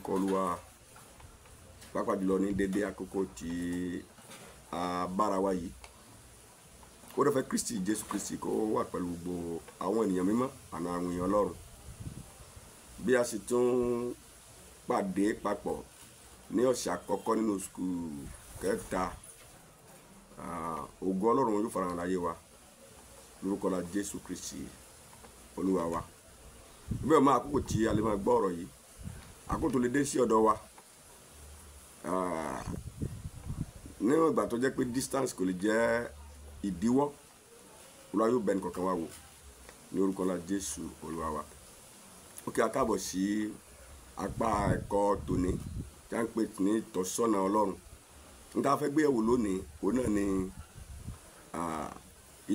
orúkọ Olúwa, pàápàá jùlọ ní dédé àkókò tí a bára wa yìí. Ó dẹ̀ fẹ́ Kristi Jésù Kristi kó wà pẹ̀lú gbogbo àwọn ènìyàn mímọ́ àti àwọn èèyàn Ọlọ́run. Bí a sì tún pàdé papọ̀ ní ọ̀sẹ̀ àkọ́kọ́ nínú oṣù kẹta, ògo Ọlọ́run yóò farahàn láyé wa lórúkọ la Jésù Kristi Olúwa wa. Bí ọmọ àkókò tí a lè máa gbọ́ ọ̀rọ̀ yìí, àkókò tó lè dé sí ọ̀dọ̀ wa, níwọ̀n ìgbà tó jẹ́ pé distance kò lè jẹ́ ìdíwọ́, Olúwa yóò bẹ̀ ẹnìkọ̀ọ̀kan wa wò ní orúkọ la Jésù Olúwa wa. Ó kí a káàbọ̀ sí apá ẹ̀kọ́ tòní tí a ń pè ní ìtọ́sọ́nà Ọlọ́run. N ta fẹ́ gbé yẹ̀wò lónìí, òun náà ni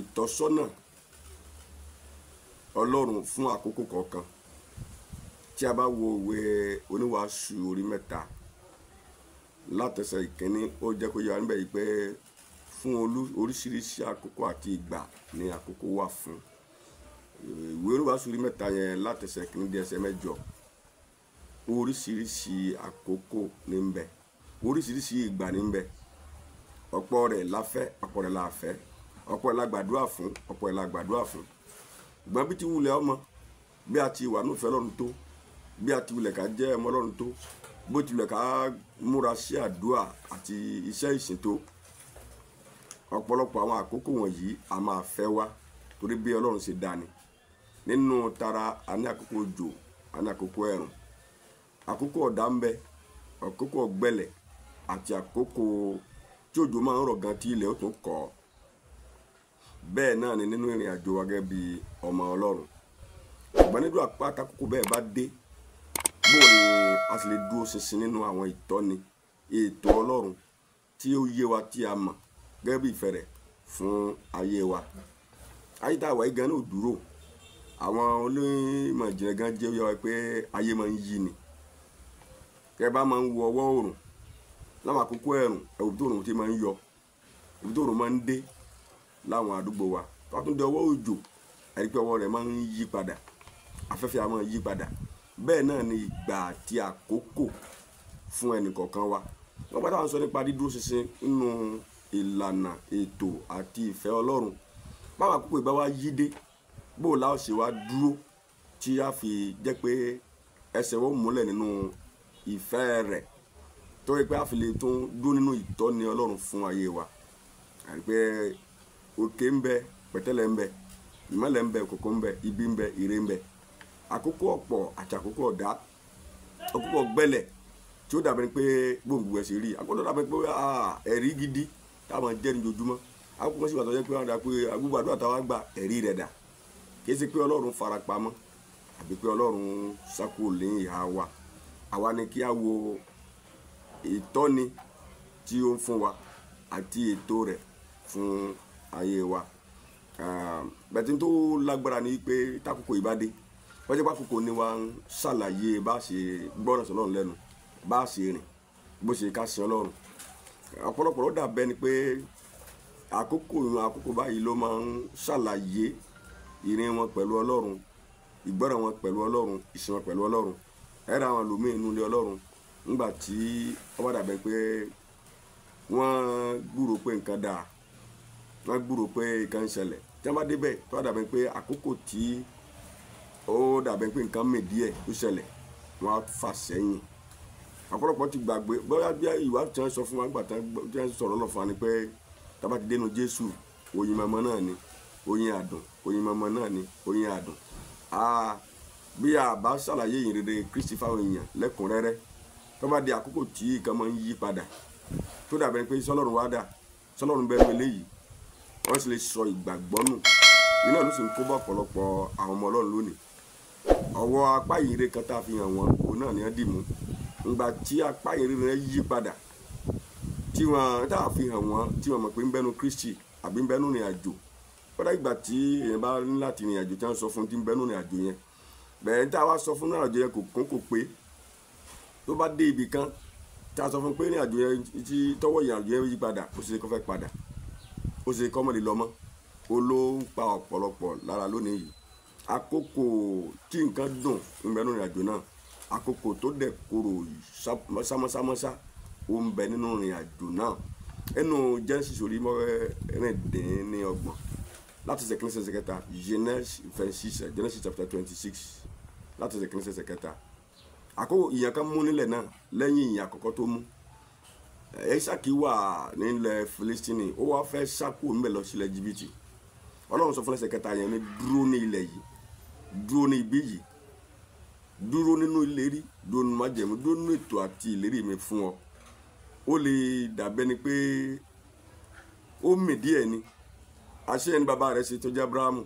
ìtọ́sọ́nà Ọlọ́run fún àkókò kọ̀ọ̀kan. Tí a bá wo ìwé oníwàásù orí 3 látẹsẹ̀ ìkíní, ó jẹ́ kó yé wa níbẹ̀ yìí pé fún oríṣiríṣi àkókò àti ìgbà ni àkókò wà fún. Ìwé oníwàásù orí 3 yẹn látẹsẹ̀ ìkíní dé ẹsẹ̀ 8, oríṣiríṣi àkókò ní ń bẹ, oríṣiríṣi ìgbà ní ń bẹ. Ọ̀pọ̀ rẹ̀ la fẹ́, ọ̀pọ̀ rẹ̀ la fẹ́, ọ̀pọ̀ rẹ̀ la gbàdúrà fún, ọ̀pọ̀ rẹ̀ la gbàdúrà fún. Ṣùgbọ́n bí ti wulẹ̀ ọmọ, bí a ti wà ní ìfẹ́ Ọlọ́run tó, bí a ti wulẹ̀ ká jẹ́ ọmọ Ọlọ́run tó, bó ti wulẹ̀ ká múra sí àdúrà àti iṣẹ́ ìsìn tó, ọ̀pọ̀lọpọ̀ àwọn àkókò wọ̀nyí a máa fẹ́ wá torí bí Ọlọ́run ṣe dá ni. Nínú tara, a ní àkókò òjò, a ní àkókò ẹ̀rùn, àkókò ọ̀dá ń bẹ, àkókò ọ̀gbẹlẹ̀ àti àkókò tí òjò máa ń rọ̀ gan tí ilẹ̀ ó tún kọ̀. Bẹ́ẹ̀ náà ni nínú ìrìn àjò wa gẹ́gẹ́ bí ọmọ Ọlọ́run. Ṣùgbọ́n nínú àkókò bẹ́ẹ̀ bá dé, bó ni a sì lè dúró ṣinṣin nínú àwọn ìtọ́ni ètò Ọlọ́run tí ó yé wa tí a mọ̀ gẹ́gẹ́ bí ìfẹ́ rẹ̀ fún ayé wa. Ayé tá a wà yìí gan náà ò dúró. Àwọn onímọ̀ ìjìnlẹ̀ gan jẹ́ ó yé wa pé ayé máa ń yí ni. Kẹ́ bá máa ń wo ọwọ́ òrùn láwọn àkókò ẹ̀rùn, ẹ̀wù tó òrùn ti máa ń yọ, ibi tó òrùn máa ń dé láwọn àdúgbò wa. Tó bá tún dé ọwọ́ òjò, ẹ rí pé ọwọ́ rẹ̀ máa ń yí padà, afẹ́fẹ́ a máa yí padà. Bẹ́ẹ̀ náà ni ìgbà àti àkókò fún ẹnì kọ̀ọ̀kan wa. Wọ́n bá táwọn sọ nípa dídúró ṣinṣin nínú ìlànà ètò àti ìfẹ́ Ọlọ́run. Báwọn àkókò ìbá wa yí dé, bó la ó ṣe wá dúró tí a fi jẹ́ pé ẹsẹ̀ wọn múlẹ̀ nínú ìfẹ́ rẹ̀, torí pé a fi lè tún dúró nínú ìtọ́ni Ọlọ́run fún ayé wa. Àti pé òkè ń bẹ, pẹ̀tẹ́lẹ̀ ń bẹ, ìmọ́lẹ̀ ń bẹ, òkùnkùn ń bẹ, ibi ń bẹ, ire ń bẹ. Àkókò ọ̀pọ̀ àti àkókò ọ̀dá, àkókò ọ̀gbẹlẹ̀ tí ó dàbí pé gbòǹgbò ẹ̀ ṣe rí, àkókò dàbí pé ẹ̀rí gidi táwọn jẹ́ ní ojoojúmọ́. Àkókò kan sì wà tó jẹ́ pé wọ́n dà pé gbogbo àdúrà táwa gbà ẹ̀rí rẹ̀ dà. Kì í ṣe pé Ọlọ́run farapamọ́ àbí pé Ọlọ́run sá kúrò ní ìhà wa. Àwa ni kí a wo ìtọ́ni tí ó ń fún wa àti ètò rẹ̀ fún ayé wa. Bẹ̀tí tó lágbára ni pé tákòkò ìbá dé, wọ́n jẹ́ pé àkókò ni wa ń ṣàlàyé bá ṣe gbọ́ràn sí Ọlọ́run lẹ́nu, bá ṣe rìn, bó ṣe ká sin Ọlọ́run. Ọ̀pọ̀lọpọ̀ ló dàbẹ́ ni pé àkókò ìrun àkókò báyìí ló máa ń ṣàlàyé ìrìn wọn pẹ̀lú Ọlọ́run, ìgbọ́ràn wọn pẹ̀lú Ọlọ́run, ìsìn wọn pẹ̀lú Ọlọ́run. Ẹ ra àwọn ẹlòmíì nínú ilé Ọlọ́run nígbà tí ó bá dàbẹ́ pé wọ́n gbúrò pé nǹkan dáa, wọ́n gbúrò pé nǹkan ń ṣẹlẹ̀. Tí wọ́n bá dé bẹ́ẹ̀, tó bá dàbẹ́ pé àkókò tí ó dàbẹ́ pé nǹkan mì díẹ̀ tó ṣẹlẹ̀, wọ́n á fà sẹ́yìn. Ọ̀pọ̀lọpọ̀ ti gbàgbé bóyá bí ìwà tí wọ́n sọ fún wa nígbà tí wọ́n sọ̀rọ̀ lọ fún wa ni pé tá bá ti dénú Jésù, oyin mọ́mọ́ náà ni, oyin àdùn, oyin mọ́mọ́ náà ni, oyin àdùn. Bí a bá ṣàlàyé ìyìn rere Kristi fáwọn èèyàn lẹ́kùnrẹ́rẹ́, tó bá di àkókò tí nǹkan máa ń yí padà, tó dàbẹ́ pé sọlọ́run wá dà, sọlọ́run bẹ́ẹ̀ eléyìí, wọ́n sì lè sọ ìgbàgbọ́ nù. Iná ló sì ń kó bá ọ̀pọ̀lọpọ̀ àwọn ọmọ Ọlọ́run lónìí. Ọwọ́ apá ìyìn rere kan tá a fi hàn wọ́n, òun náà ni wọ́n dì mú. Ìgbà tí apá ìyìn rere yẹn yí padà, tí wọ́n tá a fi hàn wọ́n, tí wọ́n mọ̀ pé ń bẹ́nu Kristi àbí ń bẹ́nu ìrìn àjò. Kódà ìgbà tí èèyàn bá ní láti rìnrìn àjò tí wọ́n sọ fún tí ń bẹ́nu ìrìn àjò yẹn, bẹ́ẹ̀ tá a wá sọ fún ìrìn àjò yẹn kò kún kò pé. Tó bá dé ibì kan tí a sọ fún pé ìrìn àjò yẹn tí tọwọ́ ìrìn àjò yẹn yí padà, ó ṣe kó fẹ́ padà, ó ṣe kó mọ̀ lè lọ mọ́. Ó ló ń pa ọ̀pọ̀lọpọ̀ lára lónìí yìí. Àkókò tí nǹkan dùn ń bẹ́nu ìrìn àjò náà, Àkókò tó dẹ̀ korò sámọ́sámọ́sá ó ń bẹ nínú ìrìn àjò náà. Ẹnu Genesis orí 26 láti ẹsẹ̀ kìíní sí kẹta, Genesis 26, Genesis chapter 26 láti ẹsẹ̀ kìíní sí kẹta. Àkókò ìyàn kan mú nílẹ̀ náà lẹ́yìn ìyàn àkọ́kọ́ tó mú. Ísákì wà nílẹ̀ Filistini, ó wá fẹ́ sá kúrò níbẹ̀ lọ sílẹ̀ Íjíbítì. Ọlọ́run sọ fún ẹsẹ̀ kẹta yẹn ní dúró ní ilẹ̀ yìí, dúró ní ibí yìí, dúró nínú ìlérí, dúró nínú májẹ̀mú, dúró nínú ètò àti ìlérí mi fún ọ. Ó lè dàbẹ́ ni pé ó mì díẹ̀ ni. Àṣẹ ẹni bàbá rẹ̀ ṣe tó jẹ́ Abrahamu.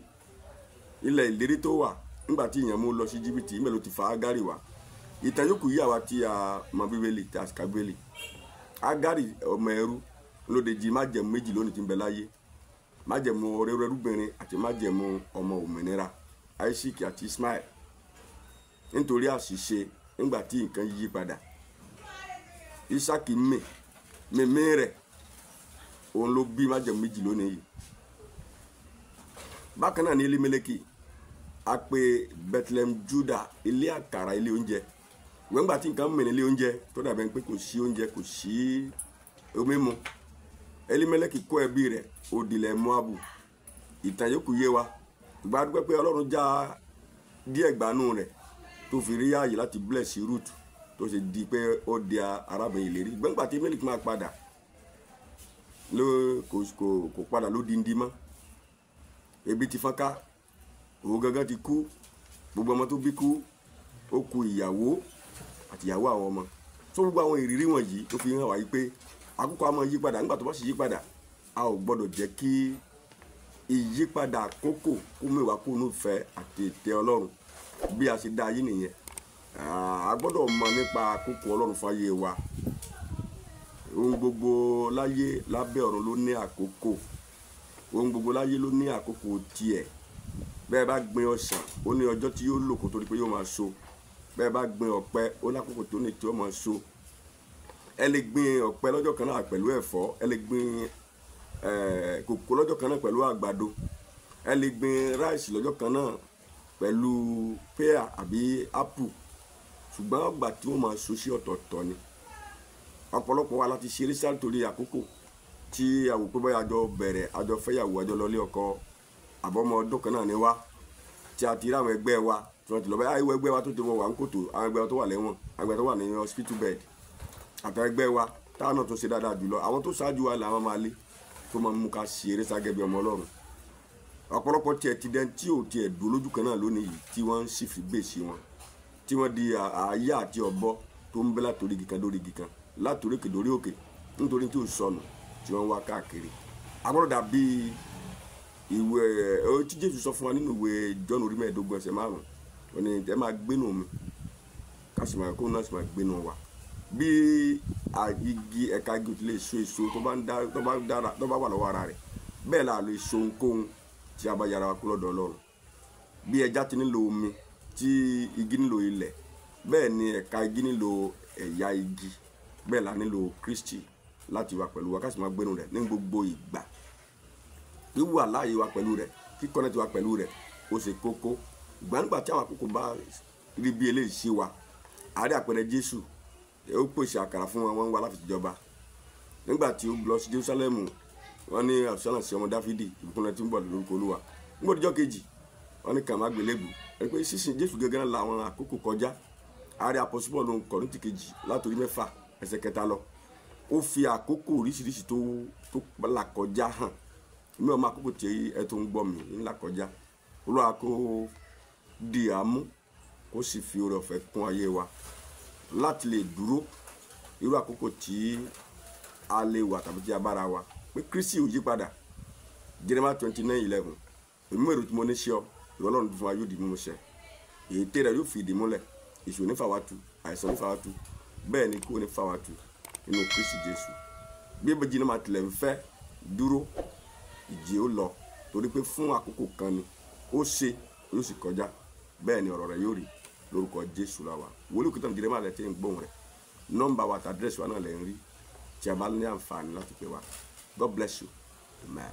Ilẹ̀ ìlérí tó wà nígbà tí ìyàn mú lọ sí Íjíbítì, ìmẹ̀ ló ti fa Ágárì wá. Ìtàn yòókù yìí àwa tí a mọ Bíbélì tí a sì ka Bíbélì. Ágárì ọmọ ẹrú lóde jí májẹ̀mú méjì lónìí tí ń bẹ láyé. Májẹ̀mú ọrẹ́rúbìnrin àti májẹ̀mú ọmọ òmìnira, Isaac àti Ismael. Nítorí àṣìṣe nígbà tí nǹkan yí padà, Ísákì mímí rẹ̀ òun ló bí májẹ̀mú méjì lónìí yìí. Bákan náà ní Elimeleki, a pè Bethlehem Judah, ilé àkàrà, ilé oúnjẹ. Nígbà tí nǹkan mìíràn ilé oúnjẹ tó dàbẹ̀ pé kò sí oúnjẹ, kò sí omi mu, Elimeleki kó ẹbí rẹ̀ ó dilẹ̀ Moabu. Ìtàn yòókù yé wa. Ìgbà dúpẹ́ pé Ọlọ́run já díẹ̀ gbanú rẹ̀ tó fi rí ààyè láti bless Ruth, tó ṣe di pé ó di arábìnrin ìlérí. Gbẹ́ngbà tí Elimeleki máa padà ló kò padà lódindi mọ́. Ebi ti fọ́nká, òun gangan ti kú, gbogbo ọmọ tó bí kú, ó kù ìyàwó àti ìyàwó àwọn ọmọ. Tó gbogbo àwọn ìrírí wọ̀nyí tó fi hàn wá yí pé àkókò a máa yí padà. Nígbà tó bá sì yí padà, a ò gbọ́dọ̀ jẹ́ kí ìyípadà àkókò kó mẹ́wàá kó nù fẹ́ àti ìtẹ́ Ọlọ́run. Bí a ṣe dá ayé nìyẹn. A gbọ́dọ̀ mọ̀ nípa àkókò Ọlọ́run fún ayé wa. Ohun gbogbo láyé lábẹ́ ọ̀run ló ní àkókò. Ohun gbogbo láyé ló ní àkókò tiẹ̀. Bẹ́ẹ̀ bá gbin ọsàn, ó ní ọjọ́ tí yóò lò kó torí pé yóò máa so. Bẹ́ẹ̀ bá gbin ọ̀pẹ, ó lákòókò tó ní tí ó máa so. Ẹ lè gbin ọ̀pẹ lọ́jọ́ kan náà pẹ̀lú ẹ̀fọ́, ẹ lè gbin kòkó lọ́jọ́ kan náà pẹ̀lú àgbàdo, ẹ lè gbin ráìsì lọ́jọ́ kan náà pẹ̀lú pẹ́à àbí ápù. Ṣùgbọ́n ọgbà tí wọ́n máa so sí ọ̀tọ̀ọ̀tọ̀ ni. Ọ̀pọ̀lọpọ̀ wa láti ṣeré sáré torí àkókò tí a wò pé bóyá àjọ bẹ̀rẹ̀, àjọ fẹ́yàwó, àjọ lọlé ọkọ, àbọ̀mọ ọdún kan náà ni wá, tí a ti rí àwọn ẹgbẹ́ wa tí wọ́n ti lọ bẹ́ẹ̀. Àìwọ̀ ẹgbẹ́ wa tó ti wọ wà ń kòtò, àwọn ẹgbẹ́ wa tó wà lẹ́wọ̀n, àwọn ẹgbẹ́ tó wà ní hospital bed, àtàwọn ẹgbẹ́ wa táwọn náà tó ṣe dáadáa jùlọ. Àwọn tó ṣáájú wa làwọn máa lé tó máa mú ká ṣeré ságẹ́ bí ọmọ Ọlọ́run. Ọ̀pọ̀lọpọ̀ tiẹ̀ ti dẹ́n tí ò tiẹ̀ dúró lójú kan náà lónìí yìí tí wọ́n ń sì fi gbèsè wọn, tí wọ́n di àáyá àti ọ̀bọ tó ń bẹ́ látòrí igi kan dórí igi kan, látòrí òkè dórí òkè, nítorí tí ò sọnù tí wọ́n ń wá káàkiri. A gbọ́dọ̀ dàbí ìwé tí Jésù sọ fún wa nínú ìwé Jọ́ọ̀nù orí 25 ẹsẹ̀ 5, ó ní ẹ máa gbénú mi, ká sì máa kó náà sì máa gbénú wa. Bí igi ẹ̀ka igi ò ti lè so èso tó bá dára, tó bá wà lọ́wọ́ ara rẹ̀, bẹ́ẹ̀ la lè so ohunkóhun tí a bá yára wa kú lọ́dọ̀ Ọlọ́run. Bí ẹja ti nílò omi, tí igi nílò ilẹ̀, bẹ́ẹ̀ ni ẹ̀ka igi nílò ẹ̀yà igi, bẹ́ẹ̀ la nílò Kristi láti wà pẹ̀lú wa, ká sì máa gbénú rẹ̀ ní gbogbo ìgbà. Wíwà láàyè wa pẹ̀lú rẹ̀, kíkọ́nẹ́tì wa pẹ̀lú rẹ̀, ó ṣe kókó. Ìgbàǹgbà tí àwọn àkókò bá rí bí eléyìí sí wa, àárẹ̀ àpẹẹrẹ Jésù ó pèsè àkàrà fún wọn, wọ́n ń wá láti jọba. Nígbà tí ó lọ sí Jerúsálẹ́mù, wọ́n ní àṣàlàn sí ọmọ Dáfídì, ìbùkún rẹ̀ tí ń bọ̀ lórúkọ Olúwa. Nígbà ọjọ́ kejì, wọ́n ní kàn má gbélébù. Ẹni pé sísìn Jésù gẹ́gẹ́ la àwọn àkókò kọjá. Àárẹ̀ àpọ́sítélì Pọ́ọ̀lù Kọ́ríńtì kejì látòrí 6 ẹsẹ̀ 3 lọ. Ó fi àkókò oríṣiríṣi tó là kọjá hàn. Mi ò mọ àkókò tí ẹ tó ń gbọ́ mi ń là kọjá. Olúwa kó di àmú, kó sì fi oore ọ̀fẹ́ kún ayé wa láti lè dúró irú àkókò tí a lè wà tàbí tí a bára wa. Pé Kristi ò yí padà. Jeremiah 29:11. Èmi mọ̀ èrò tí mo ní sí ọ, ìwọ Ọlọ́run fún wa yóò di mímú ṣẹ. Ète rẹ̀ yóò fi ìdí múlẹ̀. Èṣù ní fà wá tu, àìsàn ní fà wá tu, bẹ́ẹ̀ ni kú ní fà wá tu nínú Kristi Jésù. Bí ìbejì náà máa tilẹ̀ ń fẹ́ dúró, ìjì ó lọ, torí pé fún àkókò kan ni ó ṣe yóò sì kọjá. Bẹ́ẹ̀ ni ọ̀rọ̀ rẹ̀ yóò rí lórúkọ Jésù la wa. Wòlíì Òkìtàn Jeremiah lẹ tí ń gbóhùn rẹ̀. Nọ́mbà wa àti àdírẹ́sì wa náà lẹ ń rí tí a bá ní àǹfààní láti pè wá. God bless you. Amen.